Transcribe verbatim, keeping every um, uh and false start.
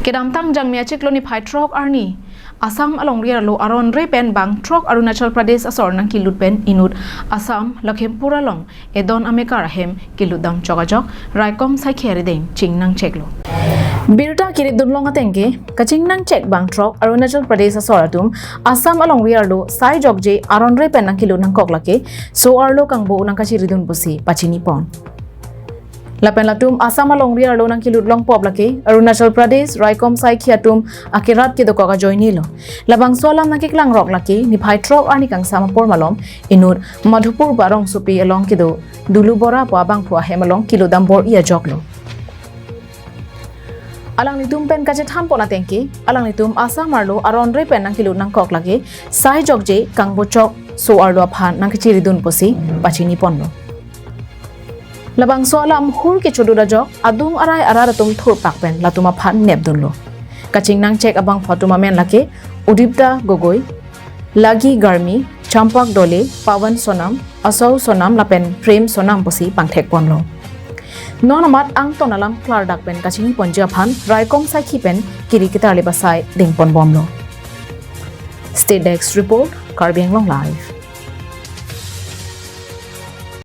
Kedamtang Jangmi achiklo niphai throk arni Assam alongri arlo aron re pen bang throk Arunachal Pradesh asor nangkelut pen inut Assam Lakhimpur along edon amekar ahem kelutdam chok ajok raikom saikhi arideng chingnangcheklo. Birta kirit dunlong ateng ke kachingnangchek bang throk Arunachal Pradesh asor atum Assam alongri arlo sai jokje aron re pen nangkelut nangkok lake so-arlo kangbo nangkachiridun pusi pachinipon. Lapen latum Assam alongri arlo nangkelut longpop lake Arunachal Pradesh raikom saikhi atum akerat kedokok ajoinelo. Labangso alam nangkeklangrok lake niphai throk arni kangsam apor malom inut Madhupur Barong Sopi along kedo Dulu Bora pu abangphu ahem along kelutdam bor-i ajoklo. Alanglitum pen kachethanpon ateng ke alanglitum Assam arlo aron re pen nangkelut nangkok lake sai jokje kangbo chok so-arlo aphan nangkachiridun pusi pachiniponlo. Labangso alam hur kechodut ajok adung arai arat atum thurpak pen latum aphan nepdunlo. Kachingnangchek abangphu atum amen lake Udipta Gogoi, Lagi Garmi, Champak Dole, Pawan Sonam, Asau Sonam lapen Prem Sonam pusi pangthekponlo. Non amat angton alam klardak pen kachiniponji aphan raikom saikhi pen kiri ketarlip asai dengponbomlo. State Desk Report, Karbi Anglong Live.